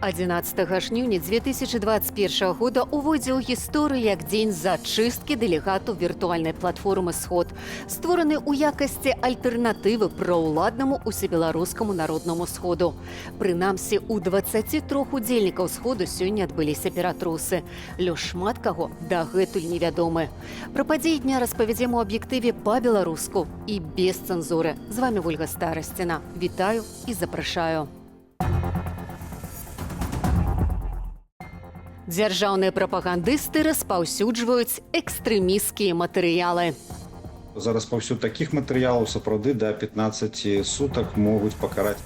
11 жніўня 2021 года увойдзе ў гісторыю як дзень зачысткі дэлегатаў віртуальнай платформы «Сход», створаны ў якасці альтэрнатывы праўладнаму усебеларускаму народнаму сходу. Прынамсі, у 23 удзельнікаў сходу сёння адбыліся ператрусы. Лёс шмат каго дагэтуль невядомы. Пра падзеі дня распавядзем у аб'ектыве па-беларуску і без цэнзуры. З вами Вольга Старасціна. Вітаю і запрашаю. Дзяржаўныя прапагандысты распаўсюджваюць экстрэмісцкія матэрыялы. За распаўсюд такіх матэрыялаў сапраўды да 15 сутак могуць пакараць.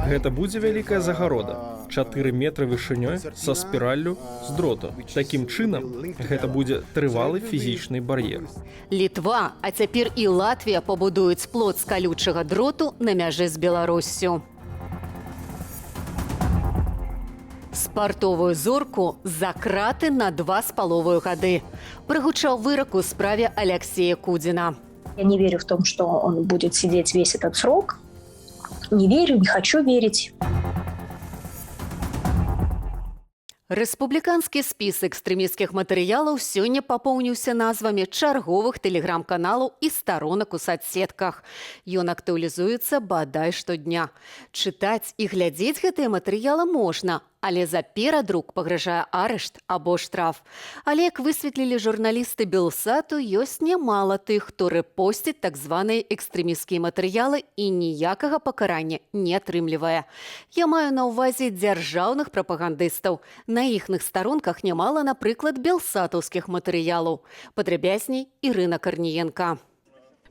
Гэта будзе вялікая загарода, 4 метры вышынёй са спіраллю з дроту. Такім чынам, гэта будзе трывалы фізічны бар'ер. Літва, а цяпер і Латвія пабудуюць плот з калючага дроту на мяжы з Беларуссю. Спартовую зорку за краты на 2,5 гады. Прагучаў вырак у справе Алексея Кудзіна. Я не верю в том, что он будет сидеть весь этот срок. Не верю, не хочу верить. Рэспубліканскі спіс экстрэмісцкіх матэрыялаў сёння папоўніўся назвамі чарговых тэлеграм-каналаў і старонак у сацсетках. Ён актуалізуецца бадай штодня. Чытаць і глядзець гэтыя матэрыялы можна, але за перадрук пагражае арышт або штраф. Але, як высветлілі журналісты Белсату, ёсць нямала тых, хто рэпосціць так званыя экстрэмісцкія матэрыялы і ніякага пакарання не атрымлівае. Я маю на ўвазе дзяржаўных прапагандыстаў. На іхных старонках нямала, напрыклад, белсатаўскіх матэрыялаў. Падрабязней Ірына Карніенка.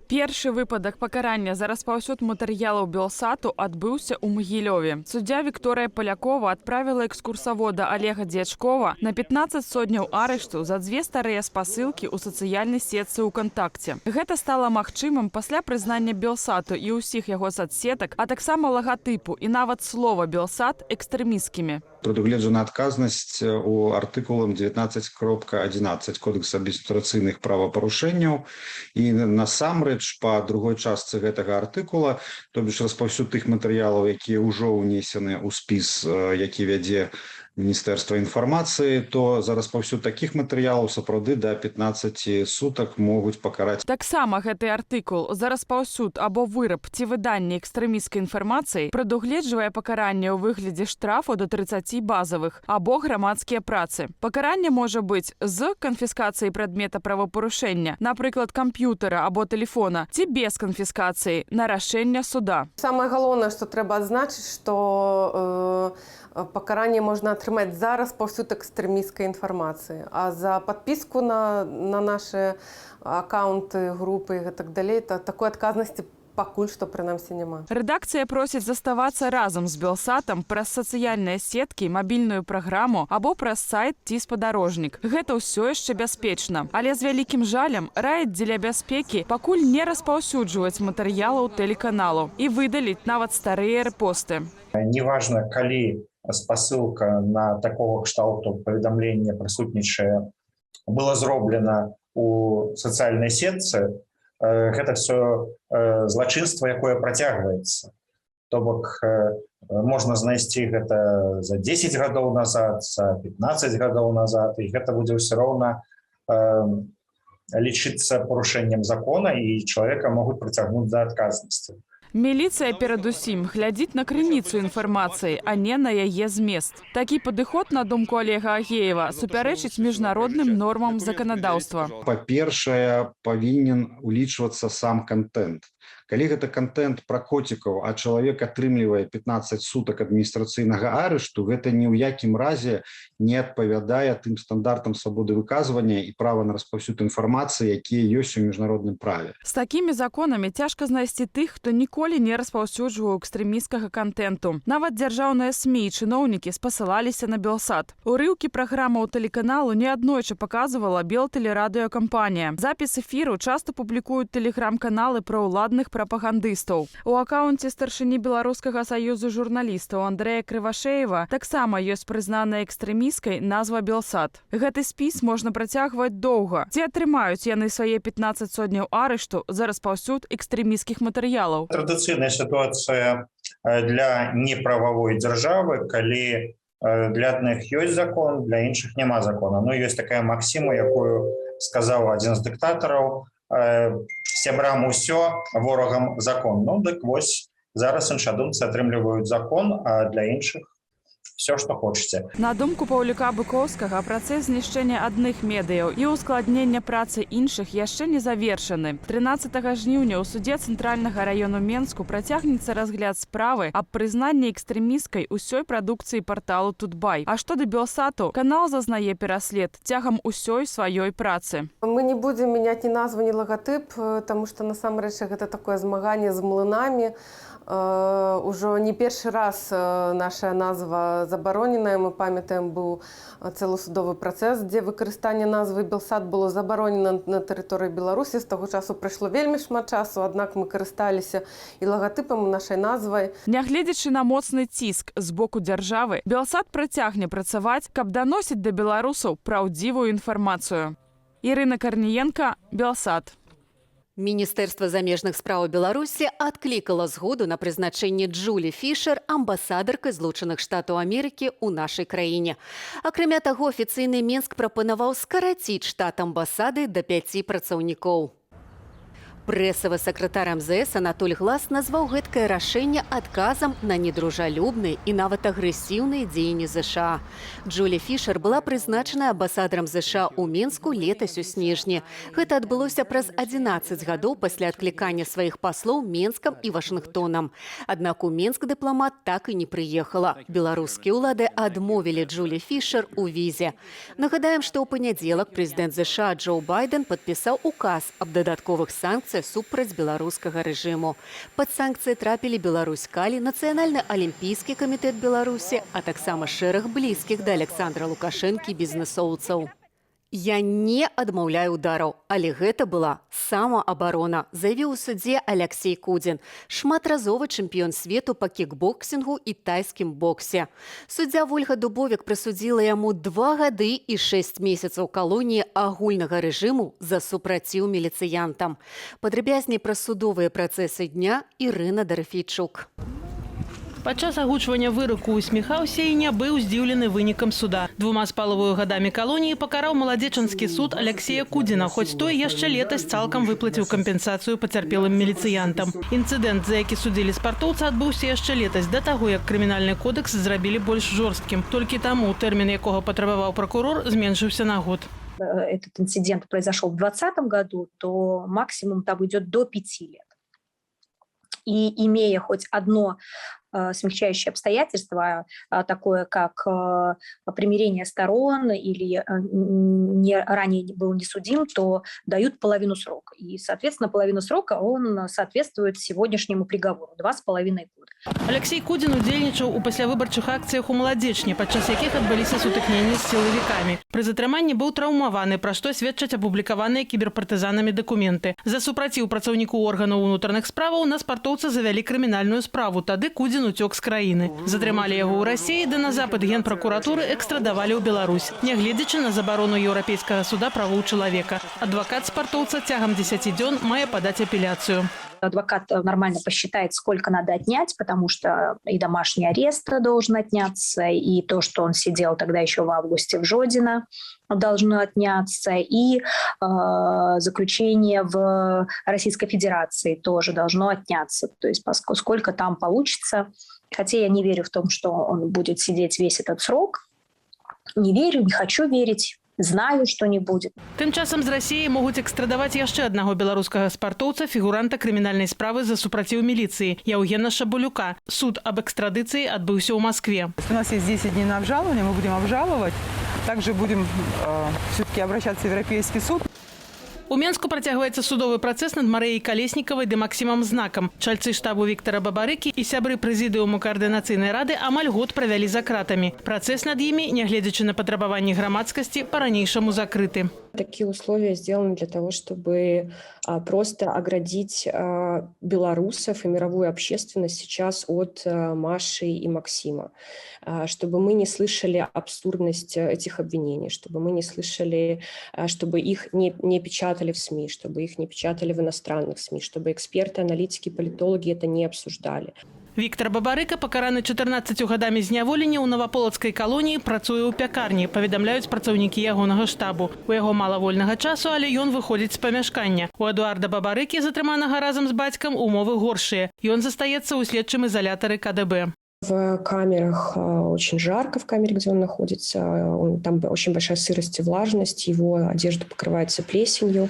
Першы выпадак пакарання за распаўсюд матэрыялаў Белсату адбыўся ў Магілёве. Суддзя Вікторыя Палякова адправіла экскурсавода Олега Дзячкова на 15 сотняў арышту за дзве старыя спасылкі ў сацыяльнай сетцы ўКантакце. Гэта стала магчымым пасля прызнання Белсату і ўсіх яго сацсетак, а таксама лагатыпу і нават слова «Белсат» экстрэмісцкімі. Прадугледжана адказнасць у артыкулам 19.11 Кодекса адміністрацыйных правапарушэнняў, і насамрэч па другой частцы гэтага артыкула, то бишь распаўсюд тых матэрыялаў, якія ўжо ўнесены ў спіс, які вядзе Міністэрства інфармацыі, то за распаўсюд такіх матэрыялаў сапраўды да 15 сутак могуць пакараць. Таксама гэты артыкул за распаўсюд або выраб ці выданне экстрэмісцкай інфармацыі прадугледжвае пакаранне ў выглядзе штрафу до 30 базавых або грамадскія працы. Пакаранне можа быць з канфіскацыяй прадмета правапарушэння, напрыклад, камп'ютара або тэлефона, ці без канфіскацыі на рашэнне суда. Самае галоўнае, што трэба адзначыць, што пакаранне можна атрымаць за распаўсюд экстрэмісцкай інфармацыі, а за падпіску на нашы аккаунты, групы і гэтак далей, то такой адказнасці пакуль што прынамсі няма. Рэдакцыя просіць заставацца разам з Белсатам праз сацыяльныя сеткі, мабільную праграму або праз сайт ці спадарожнік. Гэта ўсё яшчэ бяспечна, але з вялікім жалем раіць дзеля бяспекі пакуль не распаўсюджваць матэрыялаў тэлеканалу і выдаліць нават старыя рэпосты. Неважна, калі спасылка на такого кшталту паведамлення прысутнічае, было зроблена у сацыяльнай сетцы, гэта все злачынства, якое працягваецца. То бок можна знайсці гэта за 10 гадоў назад, за 15 гадоў назад, і гэта будзе ўсё роўна лічыцца парушэннем закона, і чалавека могуць прыцягнуць да адказнасці. Міліцыя перадусім глядзіць на крыніцу інфармацыі, а не на яе змест. Такі падыход, на думку Олега Агеева, супярэчыць міжнародным нормам заканадаўства. Па-першае, павінен улічвацца сам кантэнт. Калі гэта кантэнт пра коцікаў, а чалавек атрымлівае 15 сутак адміністрацыйнага арышту, гэта ні ў якім разе не адпавядае тым стандартам свабоды выказвання і права на распаўсюд інфармацыі, якія ёсць у міжнародным праве. З такімі законамі цяжка знайсці тых, хто ніколі не распаўсюджваў экстрэмісцкага кантэнту. Нават дзяржаўныя СМІ і чыноўнікі спасылаліся на Белсат. Урыўкі праграмаў тэлеканалу неаднойчы паказвала Белтэлерадыёкампанія. Запіс эфіру часта публікуюць тэлеграм-каналы пра ўладных прапагандыстаў. У акаунце старшыні Беларускага саюзу журналістаў Андрэя Крывашеева таксама ёсць прызнаная экстрэмісцкай назва Белсат. Гэты спіс можна працягваць доўга. Ці атрымаюць яны свае 15 сотняў арышту за распаўсюд экстрэмісцкіх матэрыялаў? Традыцыйная сітуацыя для неправавой дзяржавы, калі Для адных ёсць закон, для іншых няма закона. Ну, ёсць такая максіма, якую сказаў адзін з дыктатараў: «Сябрам усё, ворагам закон». Ну дык вось, зараз іншадумцы атрымліваюць закон, а для іншых все, что хочаце. На думку Паўлюка Быкоўскага, працэс знішчэння адных медыяў і ўскладнення працы іншых яшчэ не завершаны. 13 жніўня ў судзе Цэнтральнага раёну Менску працягнецца разгляд справы аб прызнанні экстрэмісцкай усёй прадукцыі парталу Тутбай. А што да Белсату, канал зазнае пераслед цягам усёй сваёй працы. Мы не будзем мяняць ні назву, ні лагатып, таму што насамрэч гэта такое змаганне з млынамі. Ужо не першы раз наша назва забароненая. Мы памятаем, быў цэлы судовы працэс, дзе выкарыстанне назвы «Белсат» было забаронена на тэрыторыі Беларусі. З таго часу прайшло вельмі шмат часу, аднак мы карысталіся і лагатыпам, і нашай назвай. Нягледзячы на моцны ціск з боку дзяржавы, Белсат працягне працаваць, каб даносіць да беларусаў праўдзівую інфармацыю. Ірына Карніенка, Белсат. Міністэрства замежных спраў Беларусі адклікала згоду на прызначэнне Джулі Фішер амбасадаркай Злучаных Штатаў Амерыкі ў нашай краіне. Акрамя таго, афіцыйны Менск прапанаваў скараціць штат амбасады да пяці працаўнікоў. Прэсавы сакратар МЗС Анатоль Глаз назваў гэткае рашэнне адказам на недружалюбныя і нават агрэсіўныя дзеянні ЗША. Джулі Фішер была прызначаная амбасадарам ЗША ў Менску летась у снежні. Гэта адбылося праз 11 гадоў пасля адклікання сваіх паслоў Менскам і Вашынгтонам. Аднак у Менск дыпламат так і не прыехала. Беларускія ўлады адмовілі Джулі Фішер у візе. Нагадаем, што ў панядзелак прэзідэнт ЗША Джо Байден падпісаў указ аб дадатковых санкцыях супраць беларускага рэжыму. Пад санкцыі трапілі Беларуськалі, Нацыянальны алімпійскі камітэт Беларусі, а таксама шэраг блізкіх да Аляксандра Лукашэнкі бізнесоўцаў. «Я не адмаўляю удараў, але гэта была самаабарона», заявіў у судзе Аляксей Кудзін, шматразовы чэмпіён свету па кікбоксінгу і тайскім боксе. Суддзя Вольга Дубовік прысудзіла яму 2 гады і 6 месяцаў калоніі агульнага рэжыму за супраціў міліцыянтам. Падрабязней пра судовыя працэсы дня Ірына Дарафейчук. Падчас агучвання выраку усміхаўся і не быў здзіўлены вынікам суда. 2,5 гадамі калоніі пакараў маладзечанскі суд Аляксея Кудзіна, хоць той яшчэ летась цалкам выплаціў кампенсацыю пацярпелым міліцыянтам. Інцыдэнт, за які судзілі спартоўца, адбыўся яшчэ летась, да таго, як крымінальны кодэкс зрабілі больш жорсткім. Толькі таму тэрмін, якога патрабаваў пракурор, зменшыўся на год. Этот инцидент произошел в 2020 году, то максимум там идет до 5 лет. И имея хоть одно смягчающее обстоятельство, такое как примирение сторон или не, ранее был не судим, то дают половину срока. И, соответственно, половину срока он соответствует сегодняшнему приговору – 2,5 года. Аляксей Кудзін удзельнічаў у паслявыбарчых акцыях у Маладзечне, падчас якіх адбыліся сутыкненні з сілавікамі. Пры затрыманні быў траўмаваны, пра што сведчаць апублікаваныя кіберпартызанамі дакументы. За супраціў працаўніку органаў унутраных справаў на спартоўца завялі крымінальную справу. Тады Кудзін уцёк з краіны. Затрымалі яго ў Расіі, ды на запыт генпракуратуры экстрадавалі ў Беларусь, нягледзячы на забарону Еўрапейскага суда правоў чалавека. Адвакат спартоўца цягам 10 дзён мае падаць апеляцыю. Адвокат нормально посчитает, сколько надо отнять, потому что и домашний арест должен отняться, и то, что он сидел тогда еще в августе в Жодино, должно отняться, и заключение в Российской Федерации тоже должно отняться. То есть сколько там получится. Хотя я не верю в том, что он будет сидеть весь этот срок. Не верю, не хочу верить. Знаю, что не будет. Тым часам з Расіі могуць экстрадаваць яшчэ аднаго беларускага спартоўца, фігуранта крымінальнай справы за супраціў міліцыі, Яўгена Шабулюка. Суд аб экстрадыцыі адбыўся ў Маскве. У нас есть 10 дней на обжалование, мы будем обжаловать. Также будем все-таки обращаться в Европейский суд. У Менску працягваецца судовы працэс над Марыяй Калеснікавай ды Максімам Знакам. Чальцы штабу Віктара Бабарыкі і сябры прэзідыуму Каардынацыйнай рады амаль год правялі за кратамі. Працэс над імі, нягледзячы на патрабаванні грамадскасці, па-ранейшаму закрыты. Такие условия сделаны для того, чтобы просто оградить белорусов и мировую общественность сейчас от Маши и Максима, чтобы мы не слышали абсурдность этих обвинений, чтобы мы не слышали, чтобы их не печатали в СМИ, чтобы их не печатали в иностранных СМИ, чтобы эксперты, аналитики, политологи это не обсуждали. Віктар Бабарыка, пакараны 14 гадамі зняволення ў наваполацкай калоніі, працуе ў пякарні, паведамляюць працаўнікі ягонага штабу. У яго мала вольнага часу, але ён выходзіць з памяшкання. У Эдуарда Бабарыкі, затрыманага разам з бацькам, умовы горшыя. Ён застаецца ў следчым изолятары КДБ. В камерах очень жарко, в камере, где он находится. Там очень большая сырость и влажность, его одежда покрывается плесенью,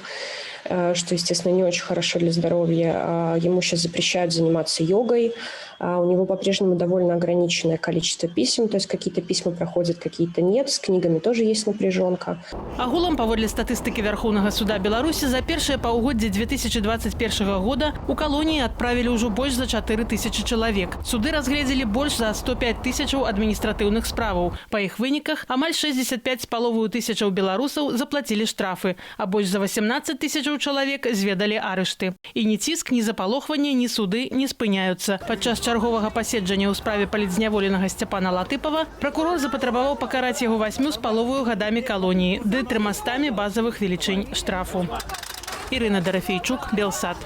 что, естественно, не очень хорошо для здоровья. Ему сейчас запрещают заниматься йогой. У него по-прежнему довольно ограниченное количество писем, то есть какие-то письма проходят, какие-то нет. С книгами тоже есть напряженка. Агулам, паводле статыстыкі Вярхоўнага суда Беларусі, за першае паўгоддзе 2021 года у калоніі адправілі ўжо больш за 4 тысячы чалавек. Суды разгледзелі больш за 105 тысячаў адміністратыўных справаў. Па іх выніках амаль 65,5 тысячаў беларусаў заплацілі штрафы, а больш за 18 тысячаў чалавек зведалі арышты. І ні ціск, ні запалохванне, ні суды не спыняюцца. Падчас чарговага паседжання ў справе палітзняволенага Сцяпана Латыпава пракурор запатрабаваў пакараць яго 8,5 гадамі калоніі ды 300 базавых велічынь штрафу. Ірына Дарафейчук, Белсат.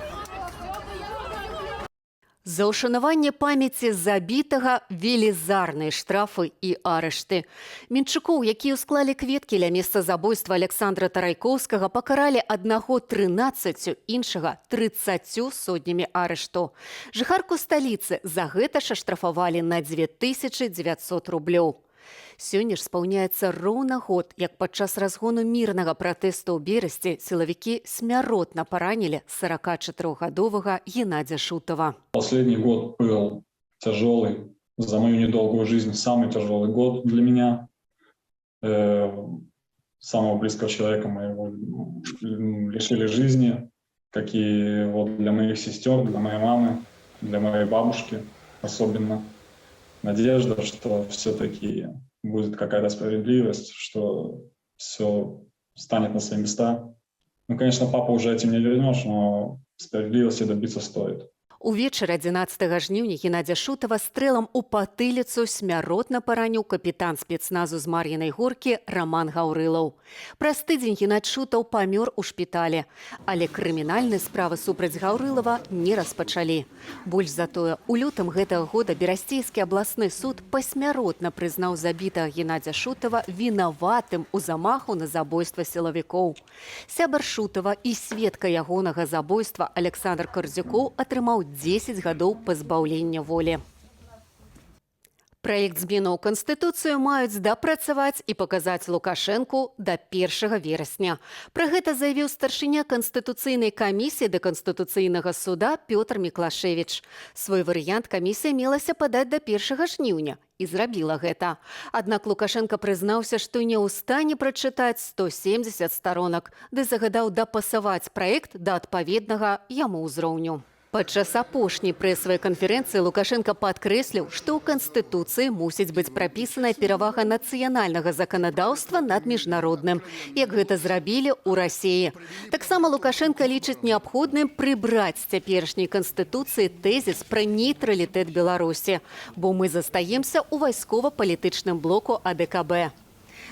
За ўшанаванне памяці забітага велізарныя штрафы і арышты. Менчукоў, якія ўсклалі кветкі ля месца забойства Аляксандра Тарайкоўскага, пакаралі аднаго 13, іншага 30 сотнямі арышту. Жыхарку сталіцы за гэта ж аштрафавалі на 2900 рублёў. Сёння ж спаўняецца роўна год, як падчас разгону мірнага пратэсту ў Берасці сілавікі смяротна паранілі 44-гадовага Геннадзя Шутава. Последний год был тяжелый, за мою недолгую жизнь самый тяжелый год для меня. Самого близкого человека моего лишили жизни, как и вот для моих сестер, для моей мамы, для моей бабушки особенно. Надежда, что все-таки будет какая-то справедливость, что все станет на свои места. Ну, конечно, папу уже этим не вернешь, но справедливости добиться стоит. Увечары 11 жніўня Геннадзя Шутава стрэлам у патыліцу смяротна параніў капітан спецназу з Мар'інай Горкі Раман Гаўрылаў. Праз тыдзень Геннадзь Шутаў памёр у шпіталі, але крымінальнай справы супраць Гаўрылава не распачалі. Больш за тое, у лютым гэтага года Берасцейскі абласны суд пасмяротна прызнаў забітага Геннадзя Шутава вінаватым у замаху на забойства сілавікоў. Сябар Шутава і сведка ягонага забойства Аляксандр Карзюкоў атрымаў 10 гадоў пазбаўлення волі. Праект зменаў у Канстытуцыю маюць дапрацаваць і паказаць Лукашэнку да 1 верасня. Пра гэта заявіў старшыня Канстытуцыйнай камісіі да Канстытуцыйнага суда Пётр Міклашевіч. Свой варыянт камісія мелася падаць да 1 жніўня і зрабіла гэта. Аднак Лукашэнка прызнаўся, што не ў стане прачытаць 170 старонак, ды загадаў дапасаваць праект да адпаведнага яму ўзроўню. Падчас апошняй прэсавай канферэнцыі Лукашэнка падкрэсліў, што ў Канстытуцыі мусіць быць прапісаная перавага нацыянальнага заканадаўства над міжнародным, як гэта зрабілі ў Расіі. Таксама Лукашэнка лічыць неабходным прыбраць з цяперашняй Канстытуцыі тэзіс пра нейтралітэт Беларусі, бо мы застаемся ў вайскова-палітычным блоку АДКБ.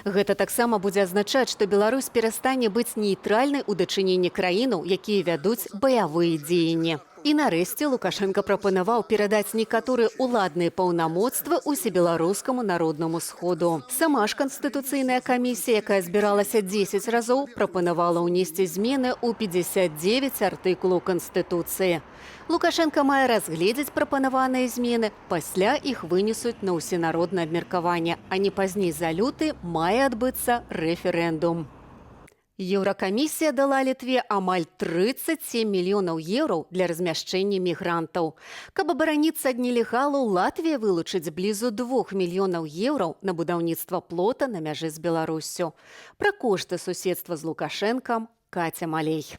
Гэта таксама будзе азначаць, што Беларусь перастане быць нейтральнай у дачыненні краінаў, якія вядуць баявыя дзеянні. І нарэшце Лукашэнка прапанаваў перадаць некаторыя ўладныя паўнамоцтвы Усебеларускаму народнаму сходу. Сама ж канстытуцыйная камісія, якая збіралася 10 разоў, прапанавала ўнесці змены ў 59 артыкулаў Канстытуцыі. Лукашэнка мае разгледзець прапанаваныя змены, пасля іх вынесуць на ўсенароднае абмеркаванне, а не пазней за люты мае адбыцца рэферэндум. Еўракамісія дала Літве амаль 37 мільёнаў еўраў для размяшчэння мігрантаў. Каб абараніцца ад нелегалаў, Латвія вылучыць блізу 2 мільёнаў еўраў на будаўніцтва плота на мяжы з Беларуссю. Пра кошты суседства з Лукашэнкам Каця Малей.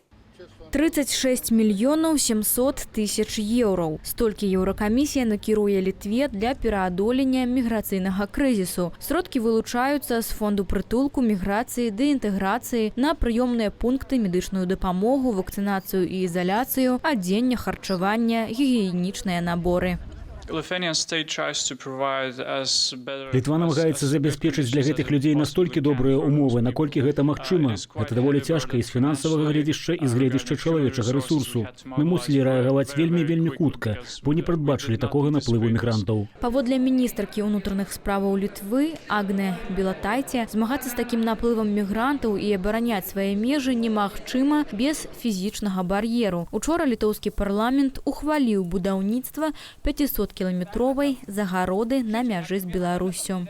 36 мільёнаў 700 тысяч еўраў. Столькі Еўракамісія накіруе Літве для пераадолення міграцыйнага крызісу. Сродкі вылучаюцца з фонду прытулку, міграцыі ды інтэграцыі на прыёмныя пункты, медычную дапамогу, вакцынацыю і ізаляцыю, адзенне, харчаванне, гігіенічныя наборы. Літва намагаецца забяспечыць для гэтых людзей настолькі добрыя умовы, наколькі гэта магчыма. Гэта даволі цяжка і з фінансавага гледзішча, і з гледзішча чалавечага рэсурсу. Мы мусілі рэагаваць вельмі, вельмі хутка, бо не прадбачылі такога наплыву мігрантаў. Паводле міністркі ўнутраных справаў Літвы Агне Білатайце, змагацца з такім наплывам мігрантаў і абараняць свае межы немагчыма без фізічнага бар'еру. Учора літоўскі парламент ухваліў будаўніцтва 500-кіламетровай загароды на мяжы з Беларуссю.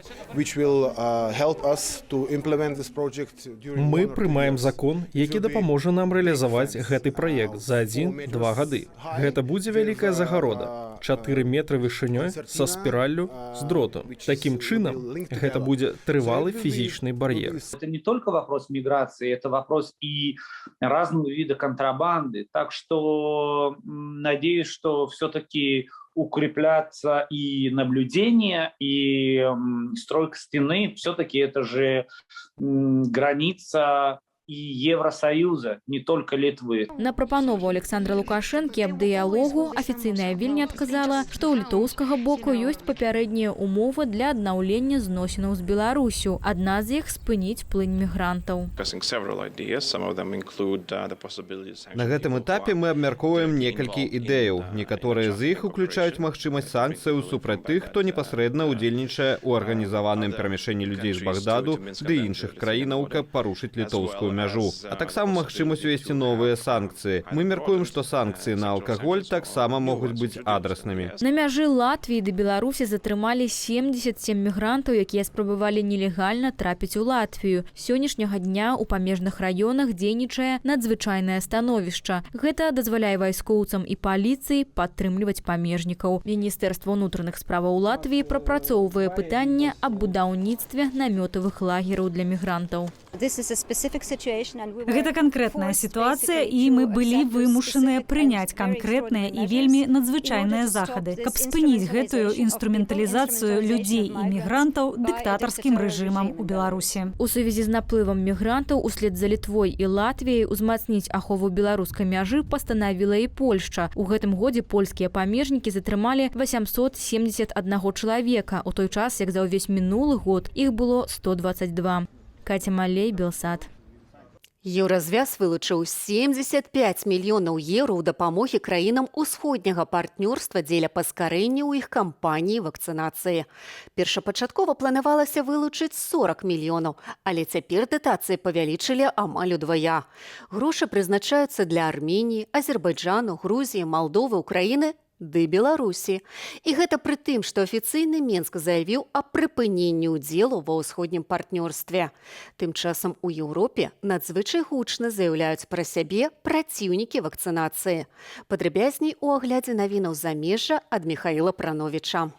Мы прымаем закон, які дапаможа нам рэалізаваць гэты праект за 1-2 гады. Гэта будзе вялікая загарода, 4 метры вышынёй, са спіраллю, з дроту. Такім чынам, гэта будзе трывалы фізічны бар'ер. Это не только вопрос миграции, это вопрос и разного вида контрабанды. Так что надеюсь, что все-таки укрепляться и наблюдение, и стройка стены. Все-таки это же граница и Евросоюза, не только Литвы. На прапанову Аляксандра Лукашэнкі аб дыялогу афіцыйная Вільня адказала, што ў літоўскага боку ёсць папярэднія умовы для аднаўлення зносінаў з Беларуссю. Адна з іх — спыніць плынь мігрантаў. На гэтым этапе мы абмяркоўваем некалькі ідэяў. Некаторыя з іх уключаюць магчымасць санкцыяў супраць тых, хто непасрэдна ўдзельнічае ў арганізаваным перамяшчэнні людзей з Багдаду ды іншых краінаў, каб парушыць літоўскую мяжу, а таксама магчымасць увесці новыя санкцыі. Мы мяркуем, што санкцыі на алкаголь таксама могуць быць адраснымі. На мяжы Латвіі ды Беларусі затрымалі 77 мігрантаў, якія спрабавалі нелегальна трапіць у Латвію. З сённяшняга дня ў памежных раёнах дзейнічае надзвычайнае становішча. Гэта дазваляе вайскоўцам і паліцыі падтрымліваць памежнікаў. Міністэрства ўнутраных справаў Латвіі прапрацоўвае пытанне аб будаўніцтве намётавых лагераў для мігрантаў. Гэта канкрэтная сітуацыя, і мы былі вымушаныя прыняць канкрэтныя і вельмі надзвычайныя захады, каб спыніць гэтую інструменталізацыю людзей і мігрантаў дыктатарскім рэжымам у Беларусі. У сувязі з наплывам мігрантаў услед за Літвой і Латвіяй узмацніць ахову беларускай мяжы пастанавіла і Польшча. У гэтым годзе польскія памежнікі затрымалі 871 чалавека, у той час як за ўвесь мінулы год іх было 122. Каця Малей, Белсат. Еўразвяз вылучыў 75 мільёнаў еўра ў дапамогі краінам усходняга партнёрства дзеля паскарэння ў іх кампаніі вакцынацыі. Першапачаткова планавалася вылучыць 40 мільёнаў, але цяпер датацыі павялічылі амаль удвая. Грошы прызначаюцца для Арменіі, Азербайджану, Грузіі, Малдовы, Украіны ды Беларусі. І гэта пры тым, што афіцыйны Менск заявіў аб прыпыненні ўдзелу ва ўсходнім партнёрстве. Тым часам у Еўропе надзвычай гучна заяўляюць пра сябе праціўнікі вакцынацыі. Падрабязней у аглядзе навінаў замежжа ад Міхаіла Прановіча.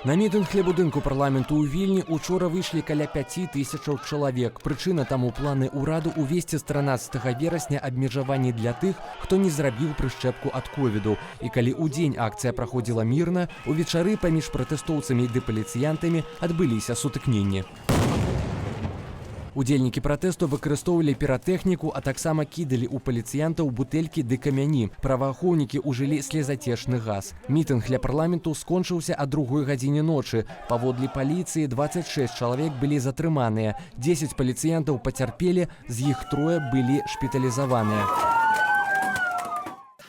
На мітынг ля будынку парламенту ў Вільні учора выйшлі каля 5000 чалавек. Прычына таму — планы ўраду ўвесці з 13 верасня абмежаванні для тых, хто не зрабіў прышчэпку ад ковіду. І калі ўдзень акцыя праходзіла мірна, увечары паміж пратэстоўцамі ды паліцыянтамі адбыліся сутыкненні. Удзельнікі пратэсту выкарыстоўвалі піратэхніку, а таксама кідалі ў паліцыянтаў бутэлькі ды камяні. Праваахоўнікі ўжылі слезацешны газ. Мітынг ля парламенту скончыўся а другой гадзіне ночы. Паводле паліцыі, 26 чалавек былі затрыманыя. 10 паліцыянтаў пацярпелі, з іх трое былі шпіталізаваныя.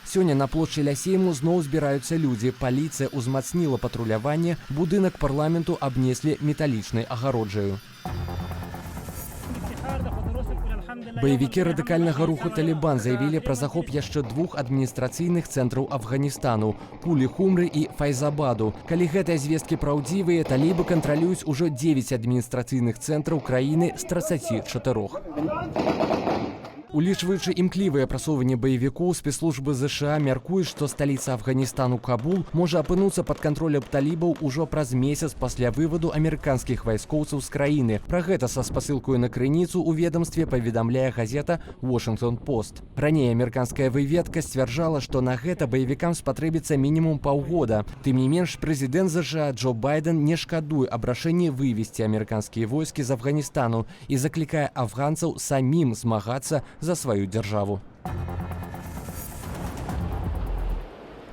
Сёння на плошчы ля Сейму зноў збіраюцца людзі. Паліцыя ўзмацніла патруляванне, будынак парламенту абнеслі металічнай агароджаю. Баевікі радыкальнага руху «Талібан» заявілі пра захоп яшчэ двух адміністрацыйных цэнтраў Афганістану — Пулі-Хумры і Файзабаду. Калі гэтыя звесткі праўдзівыя, талібы кантралююць ужо 9 адміністрацыйных цэнтраў краіны з 34. Улічваючы імклівае прасоўванне баевікоў, спецслужбы ЗША мяркуюць, што сталіца Афганістану Кабул можа апынуцца пад кантролем талібаў ужо праз месяц пасля вываду амерыканскіх вайскоўцаў з краіны. Пра гэта са спасылкаю на крыніцу ў ведомстве паведамляе газета Washington Post. Раней амерыканская выведка сцвярджала, што на гэта баевікам спатрэбіцца мінімум паўгода. Тым не менш, прэзідэнт ЗША Джо Байден не шкадуе аб рашэнні вывесці амерыканскія войскі з Афганістану і заклікае афганцаў самім змагацца за сваю дзяржаву.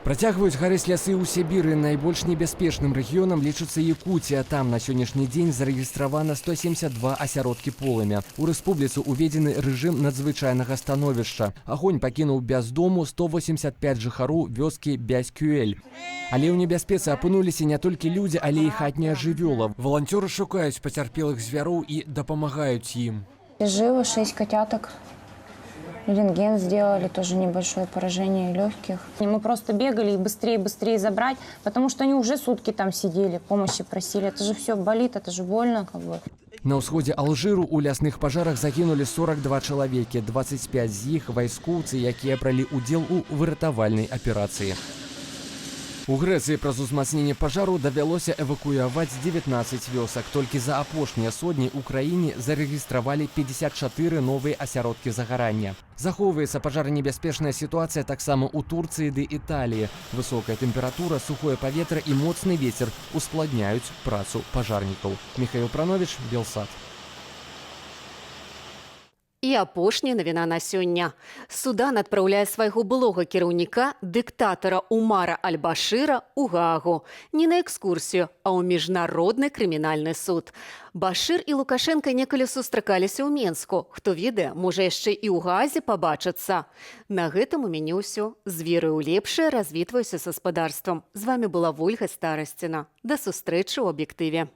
Працягваюць гарэць лясы ў Сібіры. Найбольш небяспечным рэгіёнам лічыцца Якуція. Там на сённяшні дзень зарэгістравана 172 асяродкі полымя. У рэспубліцы ўведзены рэжым надзвычайнага становішча. Агонь пакінуў без дому 185 жыхароў вёскі Бяськюэль. Але ў небяспецы апынуліся не толькі людзі, але і хатняя жывёла. Валанцёры шукаюць пацярпелых звяроў і дапамагаюць ім. Живо шесть котяток. Рентген сделали, тоже небольшое поражение легких. И мы просто бегали и быстрее, быстрее забрать, потому что они уже сутки там сидели, помощи просили. Это же все болит, это же больно как бы. На ўсходзе Алжыру ў лясных пажарах загінулі 42 чалавекі, 25 з іх вайскоўцы, якія бралі ўдзел у выратавальнай аперацыі. У Грэцыі праз узмацненне пажару давялося эвакуяваць 19 вёсак. Толькі за апошнія сотні ў краіне зарэгістравалі 54 новыя асяродкі загарання. Захоўваецца пажаранебяспечная сітуацыя таксама ў Турцыі ды Італіі. Высокая тэмпература, сухое паветра і моцны вецер ускладняюць працу пажарнікаў. Міхаіл Прановіч, Белсат. І апошняя навіна на сёння. Судан адпраўляе свайго былога кіраўніка, дыктатара Умара Аль-Башыра, у Гаагу. Не на экскурсію, а ў Міжнародны крымінальны суд. Башыр і Лукашэнка некалі сустракаліся ў Менску. Хто ведае, можа, яшчэ і ў Гаазе пабачацца. На гэтым у мяне ўсё. З верай у лепшае развітваюся са спадарствам. З вамі была Вольга Старасціна. Да сустрэчы ў «Аб'ектыве».